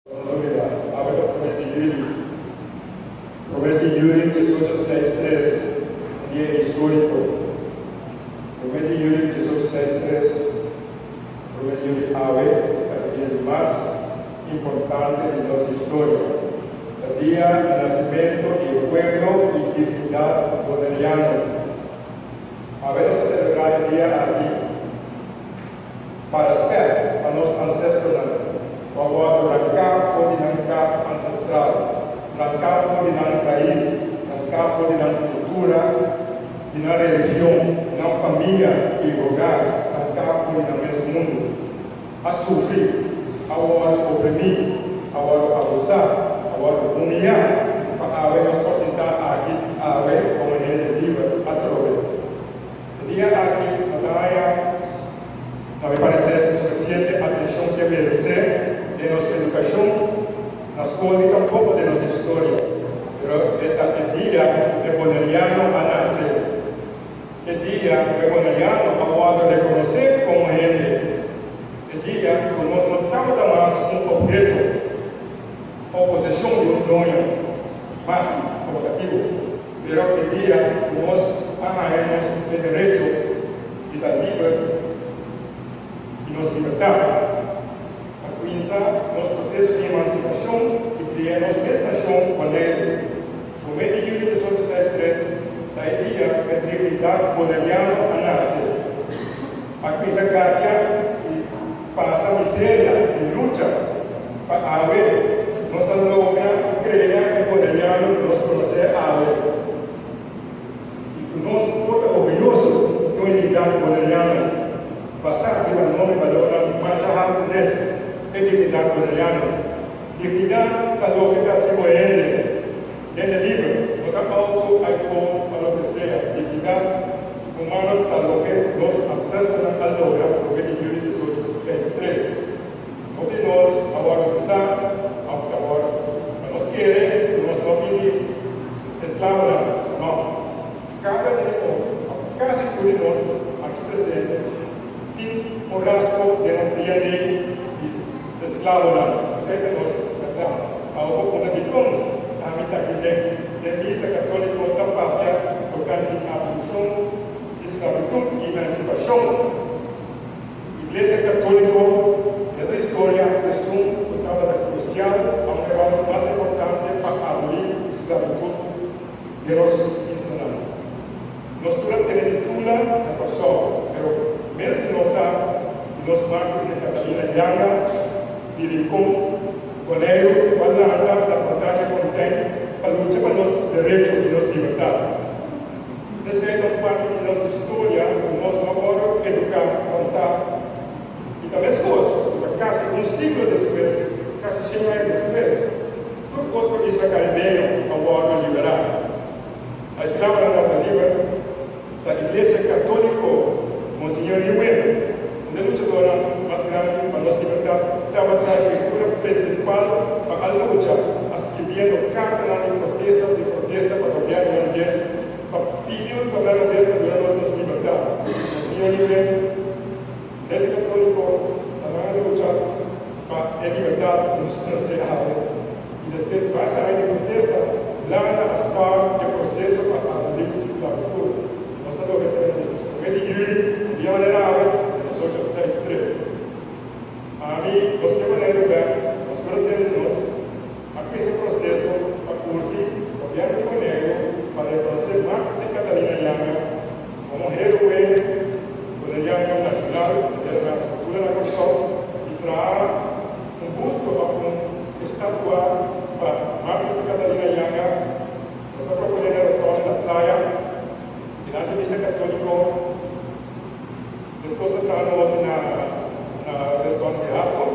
No lubidá, awe ta promé di yüli. Promé di yüli 1863, un dia históriko. Promé di yüli 1863, promé di yüli awe ta e dia di mas importante di nos historia. Ta dia di nasimentu di e pueblo i dignidat boneriano. Awe nos ta selebrá e dia aki. Pa rèspèt pa nos ansestronan ku a wòrdu ranká for di nan kas ansestral, ranká for di nan rais, ranká for di nan kultura, di nan religion, di nan famia i hogar, ranká for di nan mes mundu, a sufri, a wòrdu oprimí, a wòrdu abusá, a wòrdu humiyá, pa awe nos por sintá aki awe komo hende liber atrobe. E dia aki no ta haña, na mi parecer, sufisiente atenshon ke meresé den nos edukashon na skol ni tampoko den nos historia. Pero e ta e dia ku e boneriano a nase, e dia ku e boneriano a wòrdu rekonosé komo hende, e dia ku nos no tabata mas un opheto o poseshon di un doño mas komo katibu. Pero e dia ku nos a haña nos e derecho di ta liber i nos libertat, a kuminsá nos proseso di emansipashon i krea nos mes nashon Boneiru. Promé di yüli 1863 ta e dia ku e dignidat boneriano a nase. A kuminsá gatia i pasa miseria i lucha pa awe nos a logra krea e boneriano ku nos konosé awe i ku nos por ta orguyoso di un identidat boneriano basá riba norma i balornan masha haltu mes, e dignidat boneriano. Dignidat ta loke ta hasi bo hende, hende liber, no ta auto, iPhone o loke sea. Dignidat humano ta loke nos ancestronan a logra prome di yüli 1863. Hopi di nos a wòrdu bisá òf ta wòrdu pa nos kere ku nos no bin di esklabonan. Nò. Kada un di nos, òf kasi tur di nos aki presente, tin un rasgo den nos DNA di esklabonan. Esei ta nos bèrdat. Awor bo puntra dikon ami ta aki den den misa katóliko ta papia tokante di abolishon di sklabitut i emansipashon. Iglesia Católico den su historia esun cu tabata crucial aunke wak mas importante pa aboli sclavitud den nos islanan. Nos tur a tene di tula na Corsou, pero menos di nos sa di nos martes den Catalina Janga di Rincon, Boneiru cu a lanta na Plantage Fontein pa lucha pa nos derecho y nos libertad. Esei ta un parti di nos historia ku nos no por eduká, kontá. I ta meskos ku ta kasi un siglo despues, kasi shen aña despues, tur otro isla karibeño a wòrdu liberá. A esklabonan tabata liber. Ta Iglesia Katóliko, Monseñor Niuwen, un di e luchadónan mas grandi pa nos libertat, tabata e figura prinsipal pa a lucha, a skirbiendo kartanan di protesta di protesta pa gobièrnu hulandes pa pidi gobièrnu hulandes pa duna nos nos libertat. Monseñor Niuwen, Iglesia Katóliko, ta nan a lucha pa e libertat ku nos konosé awe. I despues di basta aña di protesta, Hulanda a start e proseso pa abolí sklabitut. Nos a logra esei na promé di yüli, un dia manera awe, 1863. Ami, nos ke manera bèk, nos por a tende nos a kuminsá e proseso pa urgi gobièrnu di Boneiru pa rekonosé Martis di Catalina Janga komo héroe boneriano nashonal manera nan a skultura na Kòrsou i traha un busto òf un estatua pa Martis di Catalina Janga. Nos ta proponé na rotonda Playa dilanti misa katóliko. Meskos ta traha nochi na na rotonda di Hato.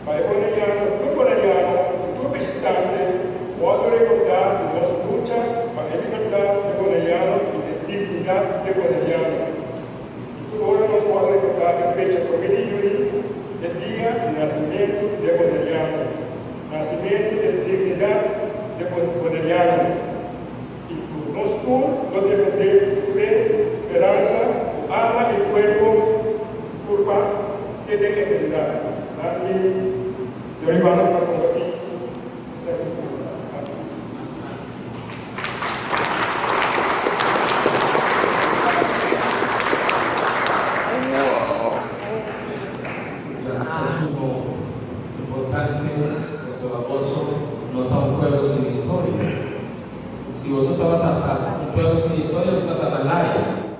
Pa e boneriano, tur boneriano i tur bishitante wòrdu rekordá di nos lucha pa e libertat di boneriano i e dignidat di boneriano. I tur ora nos wòrdu rekordá e fecha promé di yüli, e dia di nasimentu di e boneriano. Nasimentu di dignidat di boneriano i ku nos tur lo defendé ku fe, speransa, ku alma i kuerpo, kurpa te den eternidat. Danki, señor Iván. imágen pa kompartí esaki ku abo. Ta sumo importante pasobra boso no ta un pueblo sin historia. Si boso tabata ta un pueblo sin historia, boso tabata na laria.